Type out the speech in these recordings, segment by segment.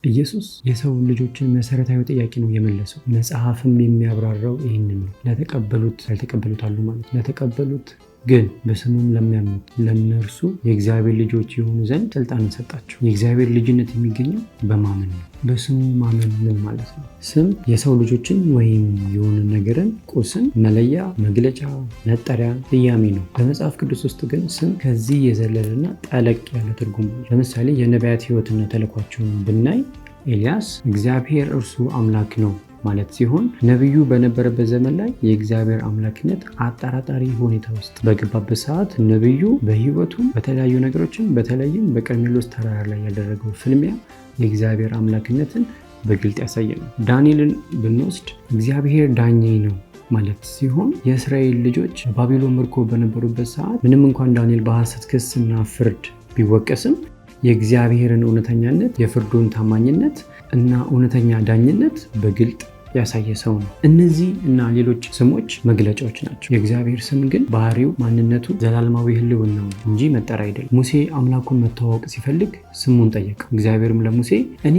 ኢየሱስ የሰው ልጆችን መሰረታዊ ጥያቄ ነው የመለሰው። መጽሐፍም የሚያብራራው ይህንን ነው። ለተቀበሉት፣ ያልተቀበሉት አሉ ማለት፣ ለተቀበሉት ግን በስሙም ለሚያምኑት ለእነርሱ የእግዚአብሔር ልጆች የሆኑ ዘንድ ስልጣንን ሰጣቸው። የእግዚአብሔር ልጅነት የሚገኘው በማመን ነው። በስሙ ማመን ምን ማለት ነው? ስም የሰው ልጆችን ወይም የሆነ ነገርን፣ ቁስን መለያ፣ መግለጫ፣ መጠሪያ፣ ስያሜ ነው። በመጽሐፍ ቅዱስ ውስጥ ግን ስም ከዚህ የዘለለና ጠለቅ ያለ ትርጉም አለው። ለምሳሌ የነቢያት ሕይወትና ተልዕኳቸውን ብናይ ኤልያስ እግዚአብሔር እርሱ አምላክ ነው ማለት ሲሆን ነቢዩ በነበረበት ዘመን ላይ የእግዚአብሔር አምላክነት አጠራጣሪ ሁኔታ ውስጥ በገባበት ሰዓት ነቢዩ በሕይወቱ በተለያዩ ነገሮችን በተለይም በቀርሜሎስ ተራራ ላይ ያደረገው ፍልሚያ የእግዚአብሔር አምላክነትን በግልጥ ያሳየ ነው። ዳንኤልን ብንወስድ እግዚአብሔር ዳኛዬ ነው ማለት ሲሆን የእስራኤል ልጆች በባቢሎን ምርኮ በነበሩበት ሰዓት ምንም እንኳን ዳንኤል በሐሰት ክስና ፍርድ ቢወቀስም የእግዚአብሔርን እውነተኛነት፣ የፍርዱን ታማኝነት እና እውነተኛ ዳኝነት በግልጥ ያሳየ ሰው ነው። እነዚህ እና ሌሎች ስሞች መግለጫዎች ናቸው። የእግዚአብሔር ስም ግን ባህሪው፣ ማንነቱ፣ ዘላለማዊ ሕልውናው እንጂ መጠሪያ አይደለም። ሙሴ አምላኩን መተዋወቅ ሲፈልግ ስሙን ጠየቀው። እግዚአብሔርም ለሙሴ እኔ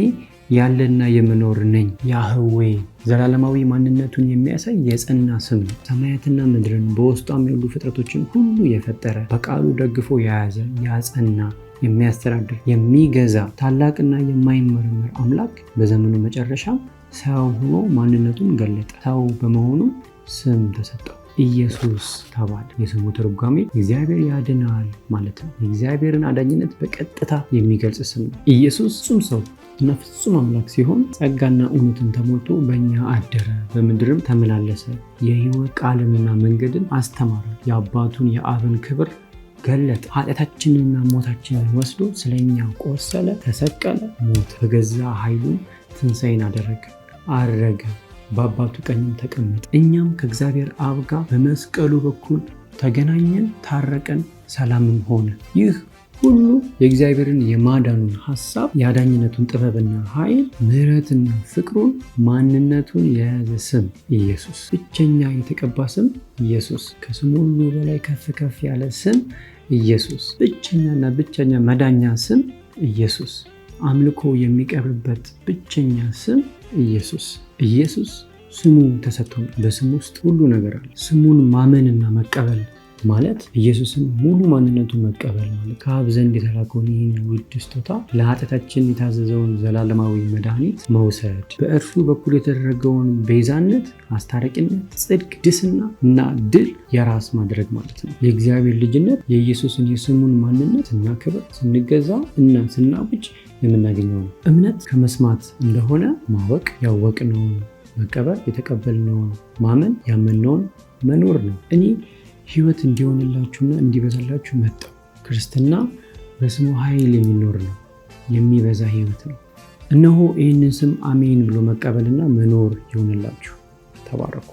ያለና የምኖር ነኝ፣ ያህዌ፣ ዘላለማዊ ማንነቱን የሚያሳይ የጸና ስም ነው። ሰማያትና ምድርን በውስጧም ያሉ ፍጥረቶችን ሁሉ የፈጠረ፣ በቃሉ ደግፎ የያዘ፣ ያጸና፣ የሚያስተዳድር፣ የሚገዛ ታላቅና የማይመረመር አምላክ በዘመኑ መጨረሻ ሰው ሆኖ ማንነቱን ገለጠ። ሰው በመሆኑ ስም ተሰጠው፣ ኢየሱስ ተባለ። የስሙ ትርጓሜ እግዚአብሔር ያድናል ማለት ነው። የእግዚአብሔርን አዳኝነት በቀጥታ የሚገልጽ ስም ነው። ኢየሱስ ፍጹም ሰው እና ፍጹም አምላክ ሲሆን ጸጋና እውነትን ተሞልቶ በእኛ አደረ፣ በምድርም ተመላለሰ። የሕይወት ቃልንና መንገድን አስተማረ። የአባቱን የአብን ክብር ገለጠ። ኃጢአታችንንና ሞታችንን ወስዶ ስለኛ ቆሰለ፣ ተሰቀለ፣ ሞተ። በገዛ ኃይሉም ትንሣኤን አደረገ፣ አረገ፣ በአባቱ ቀኝም ተቀመጠ። እኛም ከእግዚአብሔር አብ ጋር በመስቀሉ በኩል ተገናኘን፣ ታረቀን፣ ሰላምም ሆነ። ይህ ሁሉ የእግዚአብሔርን የማዳኑን ሀሳብ፣ የአዳኝነቱን ጥበብና ኃይል፣ ምሕረትና ፍቅሩን፣ ማንነቱን የያዘ ስም ኢየሱስ፣ ብቸኛ የተቀባ ስም ኢየሱስ፣ ከስም ሁሉ በላይ ከፍ ከፍ ያለ ስም ኢየሱስ፣ ብቸኛና ብቸኛ መዳኛ ስም ኢየሱስ፣ አምልኮ የሚቀርብበት ብቸኛ ስም ኢየሱስ። ኢየሱስ ስሙ ተሰጥቶናል። በስሙ ውስጥ ሁሉ ነገር አለ። ስሙን ማመንና መቀበል ማለት ኢየሱስን ሙሉ ማንነቱን መቀበል ማለት፣ ከአብ ዘንድ የተላከውን ይህን ውድ ስጦታ፣ ለኃጢአታችን የታዘዘውን ዘላለማዊ መድኃኒት መውሰድ፣ በእርሱ በኩል የተደረገውን ቤዛነት፣ አስታራቂነት፣ ጽድቅ፣ ቅድስና እና ድል የራስ ማድረግ ማለት ነው። የእግዚአብሔር ልጅነት የኢየሱስን የስሙን ማንነት ስናከብር፣ ስንገዛ እና ስናውጅ የምናገኘው ነው። እምነት ከመስማት እንደሆነ ማወቅ፣ ያወቅነውን መቀበል፣ የተቀበልነውን ማመን፣ ያመንነውን መኖር ነው። እኔ ህይወት እንዲሆንላችሁና እንዲበዛላችሁ መጣሁ። ክርስትና በስሙ ኃይል የሚኖር ነው፣ የሚበዛ ህይወት ነው። እነሆ ይህንን ስም አሜን ብሎ መቀበልና መኖር ይሆንላችሁ። ተባረኩ።